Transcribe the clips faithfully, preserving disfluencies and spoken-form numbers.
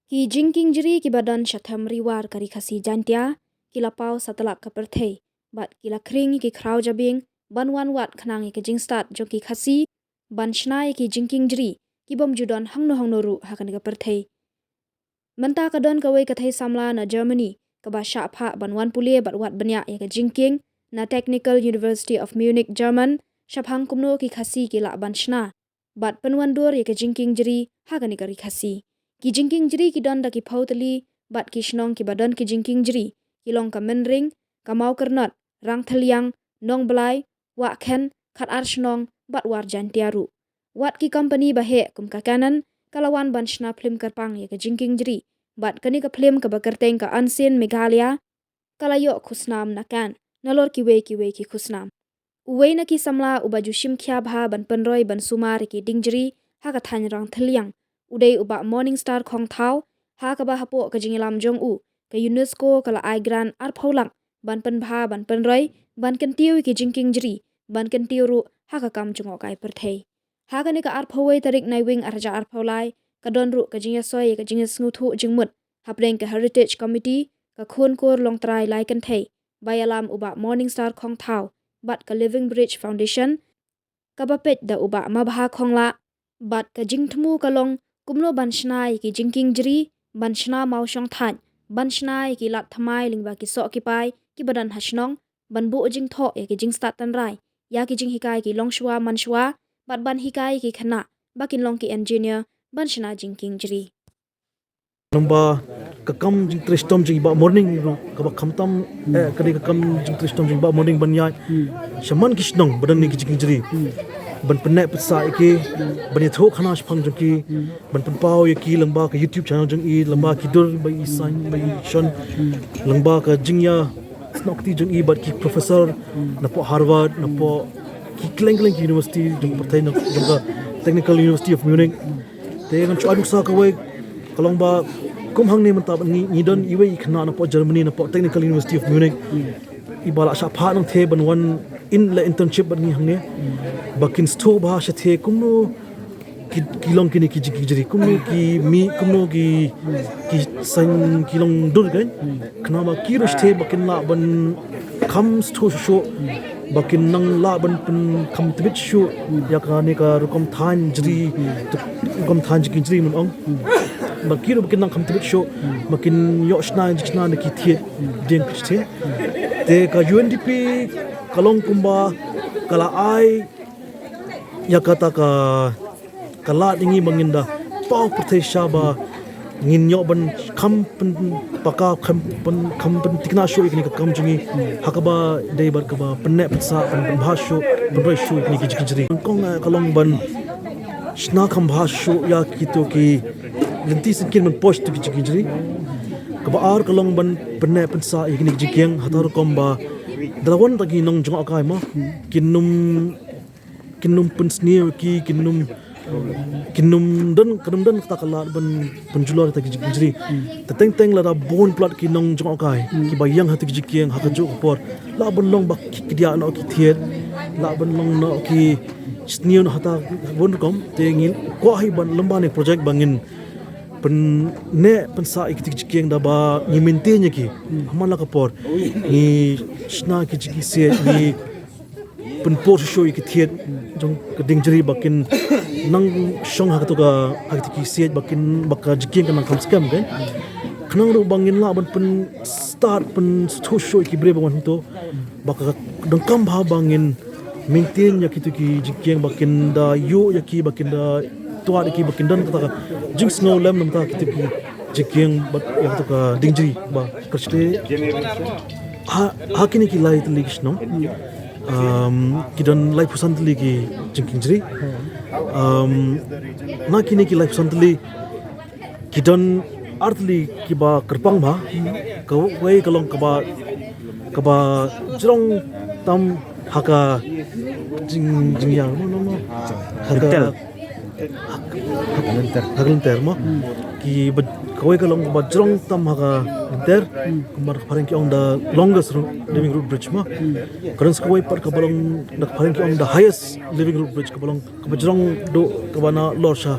Ki jingkieng jri kiba don sha them riwar ka Ri Khasi Jaintia ki la paw satlak ka pyrthei bad ki la khring ïa ki khraw jabieng ban wan wad khnang ïa ka jingstad jong ki Khasi ban shna ïa ki jingkieng jri ki bym ju don hangno hangno ruh ha kane ka pyrthei. Mynta ka don kawei ka thei samla na Germany kaba shah phah ban wan pule bad wad bniah ïa ka jingkieng na Technical University of Munich, German, shaphang kumno ki Khasi ki lah ban shna bad pynwandur ïa ka jingkieng jri ha kane ka Ri Khasi. Ki jingkieng jri ki don da ki phew tylli bad ki shnong kiba don ki jingkieng jri ki long ka Mynring, ka Mawkyrnot, Rangthylliang, Nongblai, Wahkhen, Khatar Shnong bad War Jaintia ruh. Wat ki company ba heh kum ka Canon ka la wan ban shna phlim kyrpang ïa ka jingkieng jri bad kane ka phlim kaba kyrteng ka Unseen Meghalaya ka la ïoh khusnam na Cannes nalor kiwei kiwei ki khusnam. Uwei na ki samla uba ju shim khia bha ban pynroi ban sumar ïa ki dieng jri ha ka thaiñ Rangthylliang u dei u Bah Morningstar Khongthaw, ha kaba hapoh ka jingïalam jong u ka UNESCO ka la ai grant arphew lak ban pynbha ban pynroi ban kyntiew ïa ki jingkieng jri ban kyntiew ruh ha ka kam jngohkai pyrthei. Ha kane ka arphew wei tarik Naiwieng arhajar arphew lai ka don ruh ka jingïasoi ïa ka jingïasngewthuh jingmut hapdeng ka Heritage Committee, ka Khun Kur Longtrai Lai Kynthei ba ïalam u Bah Morningstar Khongthaw bad ka Living Bridge Foundation kaba peit da u Bah Mabha Khonglah. Bad ka jingthmu ka long kumno ban shna ïa ki jingkieng jri, ban shna mawshong thait, ban shna ïa ki lad thymmai lyngba ki soh ki pai kiba don ha shnong, ban buh jingthoh ïa ki jingstad tynrai, ïa ki jinghikai ki longshuwa manshuwa bad ban hikai ïa ki khynnah ba kin long ki engineer ban shna jingkieng jri. Namar ka kam jingtrei shitom jong i Bah Morning ruh kaba khamtam, eh, ka dei ka kam jingtrei shitom jong i Bah Morning ban ïaid shaman ki shnong ba don ïa ki jingkieng jri, ban pynneh pynsah ïa ki, ban ïathuh khana shaphang jong ki, ban pynpaw ïa ki lyngba ka YouTube channel jong i, lyngba ki dur ba i sign ba i shon, lyngba ka jingïa snoh kti jong i bad ki professor napoh Harvard, napoh ki kylleng kylleng ki university jong pyrthei, na jong ka Technical University of Munich. Te ngan shu ai nuksa kawei ka long ba kum hangne mynta ngi, ngi don iwei i khynnah napoh Germany napoh Technical University of Munich iba la shah phah nangtei ban wan in la internship bad ngi hangne ba kin sngewthuh bha shatei kumno ki, ki long kine ki jingkieng jri, kumno ki mih, kumno ki, ki saiñ, ki long dur kan. Khnang ba ki ruh shatei ba kin lah ban kham sngewthuh shuh shuh, ba kin nang lah ban pynkham tbit shuh ïa kane ka rukom thaiñ jri, rukom thaiñ jingkieng jri mon ong. Ba ki ruh ba kin nang kham tbit shuh, ba kin ïoh shna jingshna na ki thied dieng ki shatei. Te ka U N D P ka long kumba ka la ai ïa kata ka, ka lad ïa ngi ba ngin da paw pyrthei sha ba ngin ïoh ban kham pynpaka, kham pyn, kham pynthikna shuh ïa kine ka kam jong ngi ha kaba dei bad kaba pynneh pynsah, pyn, pynbha shuh, pynroi shuh ïa kine ki jingkieng jri. Nyngkong, eh, ka long ban shna kham bha shuh ïa kito ki lynti syngkien ban poi sha kito ki jingkieng jri. Kaba ar ka long ban pynneh pynsah ïa kine ki jingkieng ha kata rukom ba da la wan da ki nongjngohkai mo, kin ym kin ym pynsniew ki, kin ym, kin ym don, kin ym don kata ka lad ban pynjulor ïa ki jingkieng jri. Te teng teng lada bun palat ki nongjngohkai kiba ïeng ha kito ki jingkieng ha kajuh ka por, lah ban long ba ki kdiah noh ki thied, lah ban long noh ki sniew noh ha kata bun rukom. Te ngin kwah hi ban lem bad kane ka project ba ngin pynneh pynsah ïa kito ki jingkieng da ba ngi maintain ïa ki ha man la ka por, ngi shna ki jingkieng siej, ngi pynpur shuh shuh ïa ki thied jong ka dieng jri ba kin nang shong ha kato ka, ha kato ki siej ba kin, ba ka jingkieng ka nang kham skhem kan. Khnang ruh ba ngin lah ban pynstad, pynsngewthuh shuh shuh ïa ki briew ba wan hangto ba ka donkam bha ba ngin maintain ïa kito ki jingkieng ba kin da ïuh ïa ki, ba kin da twad ïa ki, ba kin don kata ka jingsngewlem namar kito ki jingkieng bad ïa kato ka dieng jri ba ka shatei. Ha, ha kine ki lai tylli ki shnong, um, ki don laiphew san tylli ki jingkieng jri. Um, na kine ki laiphew san tylli ki don ar tylli kiba kyrpang bha. Kawei ka long kaba, kaba jrong tam ha ka jing, jingïar, no, no, no. Ha ka, ha ka lynter mo. Ki ba, kawei ka long kaba jrong tam ha ka lynter. Kumba da ka phareng ki ong the longest root, living root bridge mo. Ka don sa kawei pat kaba long da ka phareng ki ong the highest living root bridge, kaba long kaba jrong duh kaba na lor sha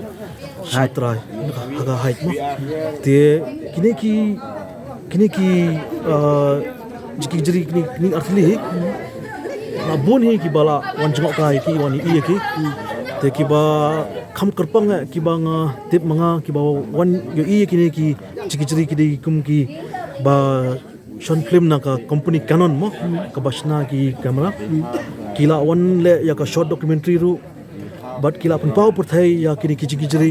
Shatrai ha ka height mo. Te kine ki kine ki ah, jingkieng jri kine kine artylli hi. Nga bun hi kiba la wan jngoh kai ki wan ïohi ki. Te kiba kham kyrpang eh, kiba nga tip ma nga kiba wan ïohi kine ki jingkieng jri ki dei kum kiba shon film na ka company Canon mo, kaba shna ki camera. Ki la wan leh ïa ka short documentary ruh bad ki la pynpaw pyrthei ïa kine ki jingkieng jri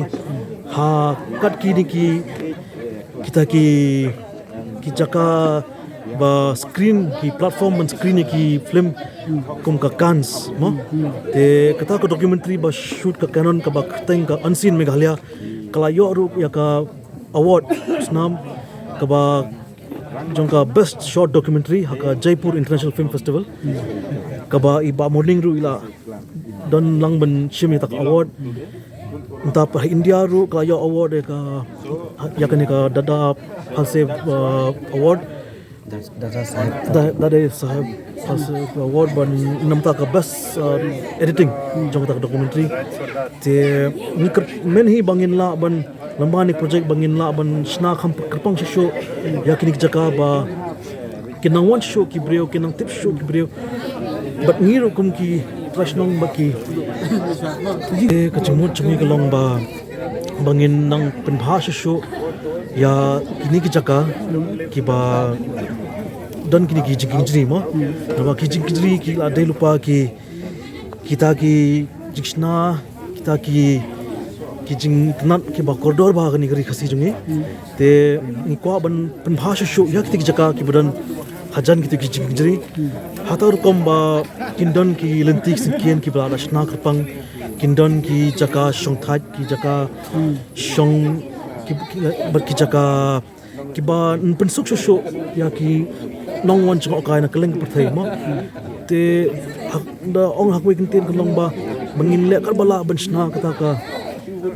ha kat kine ki kita ki ki jaka ba screen ki platform ban screen ïa ki film kum ka Cannes mo. Te kata ka documentary ba shoot ka Canon kaba kyrteng ka Unseen Meghalaya ka la ïoh ruh ïa ka award snam kaba jong ka best short documentary ha ka Jaipur International Film Festival. Kaba i Bah Morning ruh i la don lang ban shim ïa kata ka award. Mynta ha India ruh ka la ïoh award ïa ka ïa kane ka Dada Phalse uh, Award. Dada Saheb. Da- Dada Saheb Phalse Award ban namta ka best uh, editing jong kata ka documentary. Te ngi kyrmen hi ba ngin lah ban lamba ne project ba ngin lah ban shna kham kyrpang shuh shuh ïa kine ki jaka ba ki nang wan shuh shuh ki briew, ki nang tip shuh shuh ki briew. Bad ngi ruh kum ki trai shnong bad ki. Te ka jingmut jong ngi ka long ba ba ngin nang pynbha shuh shuh ïa kine ki jaka kiba don kine ki jingkieng jri mo. Naba ki jingkieng jri ki la dei lypa ki kita ki jingshna kita ki ki jingtynnat kiba kordor bha ha kane ka ri Khasi jong ngi. Te ngi kwah ban pynbha shuh shuh ïa kita ki jaka kiba don hajan kita ki jingkieng jri. Hata rukom ba kin don ki lynti ki syngkien kiba la shna kyrpang, kin don ki jaka shong thait, ki jaka shong ki, ki, bad ki jaka kiba pynsuk shuh shuh ïa ki nongwan jngoh kai na kylleng ka pyrthei mo. Te hak da ong ha kawei ka kyntien ka long ba ba ngin leh katba lah ban shna kata ka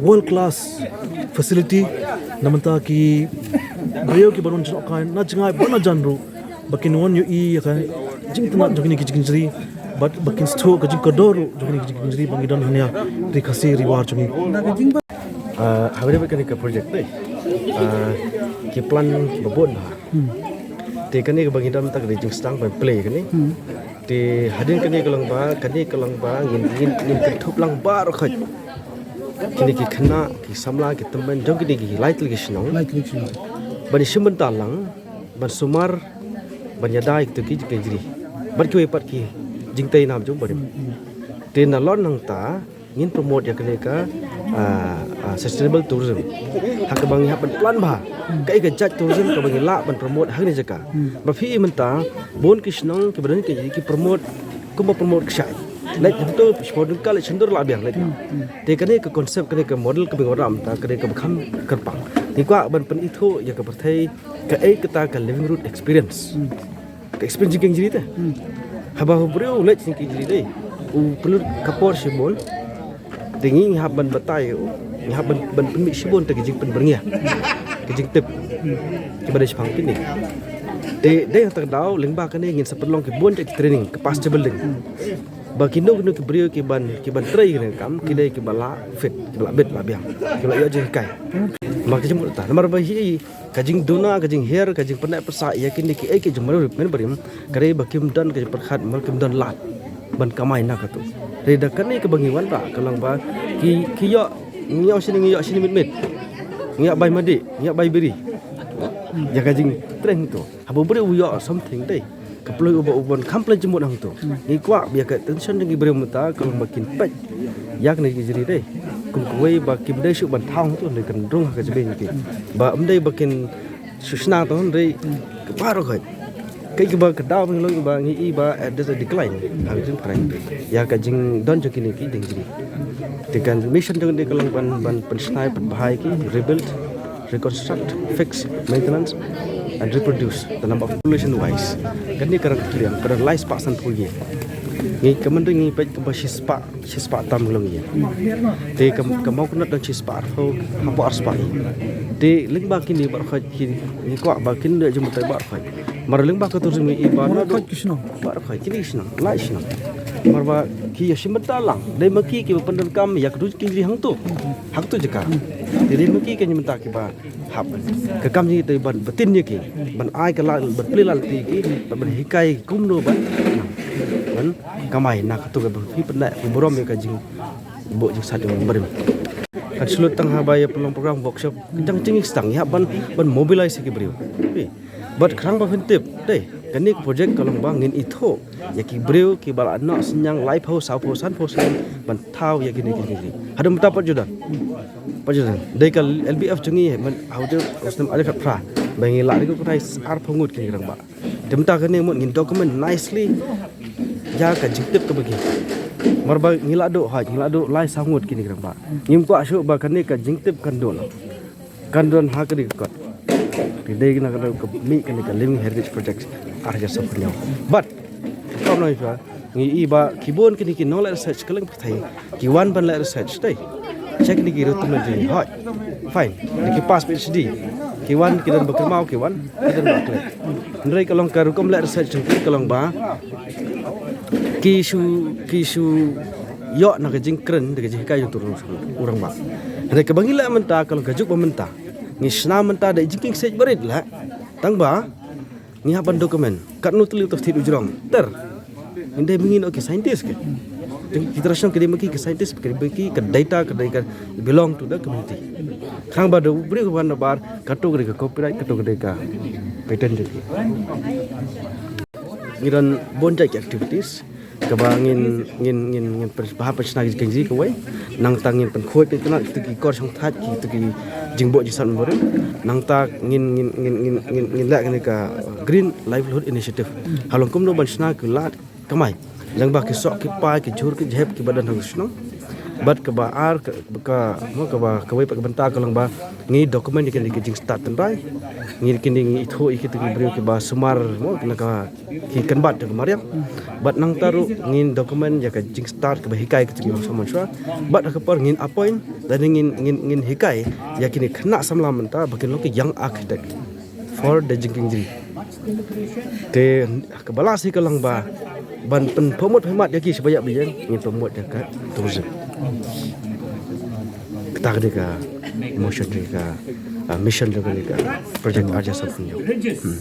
world class facility na bynta ki briew kiba don jngoh kai na jngai bad na jan ruh ba kin wan ïohi ïa ka jingtynnat jong kine ki jingkieng jri bad ba kin sngewthuh ka jingkordor ruh jong kine ki jingkieng jri ba ngi don hangne ha ri Khasi ri War jong ngi. Ah, ha ba dei kane ka project te. Ah, ki plan ba bun bha. Te kane kaba ngi don mynta ka dei jingsdang ban plie kane. Te hadien kane ka long ba, kane ka long ba ngin ngin ngin kynthup lang baroh khoit. Kine ki khynnah, ki samla, ki tymmen jong kine ki lai tylli ki shnong. Lai tylli ki shnong. Ban shim bynta lang ban sumar ban ïada ïa kito ki jingkieng jri bad kiwei pat ki jingtei nam jong barim. Te nalor nangta ngin promote ïa kane ka ah, ah, sustainable tourism. Ha kaba ngi hap ban plan bha kaei ka jait tourism kaba ngi lah ban promote ha kane ka jaka. Ba phi i mynta bun ki shnong kiba don ki ki promote kumba promote kshaid. Leit hangto sha Pawdengka leit shyndur la biang leit. Te kane ka concept kane ka model kaba ngi wanrah mynta kane kaba kham kyrpang. Ngi kwah ban pynithuh ïa ka pyrthei kaei kata ka living root experience. Ka experience jingkieng jri te. Haba u briew u leit jingkieng jri te u pynlut ka por shibun. Te ngi ngi hap ban batai u ngi hap ban ban pynmih shibun te ka jingpynbyrngia ka jingtip kiba dei shaphang kine. Te dei hangta ka daw lyngba kane ngin sa pynlong ki bun te ki training capacity building. Ba kino kino ki briew ki ban ki ban trei kane ka kam ki dei kiba la fit kiba la bit la biang kiba la ïoh jinghikai. Namar ka jingmut ta namar ba hi ka jingduna ka jinghiar ka jingpyneh pynsah ïa kine kiei ki jingmut mynbarim ka dei ba kim don ka jingpyrkhat namar kim don lad ban kamai na katu. Dei da kane kaba ngi wanrah ka long ba ki ki ïoh ngi ïoh shini ngi ïoh shini mit mit ngi ïoh bai madi ngi ïoh bai biri. Ïa ka jingtrei tu haba u briew u ïoh something dei ka pynlong uba u ban kham pynlong jingmut hangtu. Ngi kwah ba ïa ka attention jong ki briew mynta ka long ba kin peit ïa kane ka jingri dei kum kawei ba kim dei shuh ban thaw hangtu hynrei kan rung ha ka jingim ki ba ym dei ba kin shu shna tang hynrei ka baroh ka kaei kaba ka daw ba ngi long ba ngi i ba eh, there's a decline ha ka jingpynrang ïa ka jingdon jong kine ki jingri. Te ka mission jong kane ka long ban ban pynshna pynbha ïa ki rebuild reconstruct, fix, maintenance, and reproduce the number of population wise. Kane ka rang kliang, ka rang lai spah san phew ïa. Ngi ka man ngi peit kaba shi spah, shi spah tam long ïa. Te ka ka mau kena don shi spah arphew, hapoh ar spah ïa. Te lyngba kine baroh khoit ki ngi kwah ba kin da jumpa baroh khoit. Mar lyngba ka tourism ngi ba na do baroh khoit kine shnong, lai shnong. Namar ba ki ïa shim bynta lang, dei ma ki kiba pyndonkam ïa ka duh jingkieng jri hangto, hangto jaka. Te dei ma ki ka jingmynta kiba hap ka kam jong ki te ban batin ïa ki, ban ai ka lad, ban plie lad lynti ïa ki, ban hikai kumno ban, ban kamai na kato kaba phi pyndep phi burom ïa ka jingbuh jingsat jong u barim. Kan shu lut tang haba ïa pynlong program workshop, dang jingïaseng ïa ban, ban mobilize ïa ki briew. Bad khnang ba phin tip, dei, kane ka project ka long ba ngin ithuh ïa ki briew kiba la noh synñiang laiphew, sawphew, sanphew snem ban thaw ïa kine ki jingkieng. Haduh mynta pat ju don. Pat ju don. Dei ka L B F jong ngi mynta ha u snem ar hajar khatphra ba ngi la recognize kine arphew ngut kine ki rangbah. Te mynta kane mut ngin document nicely ïa ka jingtip kaba ki. Namar ba ngi la duh, hooid, ngi la duh lai saw ngut kine ki rangbah. Ngim kwah shuh ba kane ka jingtip kan duh noh. Kan don ha kane ka kot. Te dei na ka mih kane ka Living Heritage Project ar hajar saphew hynñiew. But kumno ïa ngi i ba ki bun kine ki nongleh research kylleng pyrthei ki wan ban leh research, dei. Check kine ki ruh tymmen jong ngi, hooid. Fine. Dei ki pass PhD. Ki wan ki don ba kynmaw, ki wan ki don ba klet. Hynrei ka long ka rukom leh research jong ki ka long ba ki shu, ki shu ïoh na ka jingkren da ka jinghikai jong uto u rangbah. Hynrei kaba ngi leh mynta ka long ka juk ba mynta ngi shna mynta da jingkieng siej barit leh. Tang ba ngi hap ban document katno tylli uto u thied u jrong ter. Ngin dei ba ngin ong ki scientist ki. Te kita shnong ki dei ma ki ki scientist, ki dei ma ki ka data, ka dei ka belong to the community. Khnang ba da u briew ka wan na bar, kato ka dei ka copyright, kato ka dei ka patent jong ki. Ngi don bun jait ki activities kaba ngin, ngin, ngin, ngin pyn-, ba pynshna ki jingkieng jri kawei. Nangta ngin pynkhuid pynkynnoh kito ki kor shongthait, kito ki jingbuh jingsat barim. Nangta ngin, ngin, ngin, ngin, ngin, ngin leh kane ka Green Livelihood Initiative. Halong kumno ban shna ki lad kamai. Jong ba ki soh ki pai, ki jhur ki jhep kiba don ha ka shnong. Bad kaba ar ka, ka, mo, kaba kawei pat ka bynta ka long ba ngi document ïa kine ki jingstad tynrai. Ngi kine ngi ithuh ïa kito ki briew kiba sumar, mo, na ka ki kynbat jong ka mariang. Bad nangta ruh ngin document ïa ka jingstad kaba hikai kito ki nongshong mynshuwa. Bad ha ka por ngin appoint, lane ngin, ngin, ngin hikai ïa kine khynnah samla mynta ba kin long ki young architect for the jingkieng jri. Te kaba last hi ka long ba ban pynpromote pynmat ïa ki sha ba ïap ba ïeng, ngin promote ïa ka tourism. Kata ka dei ka motion, dei ka, ah, mission, dei ka project ar hajar saphew hynñiew. Hmm.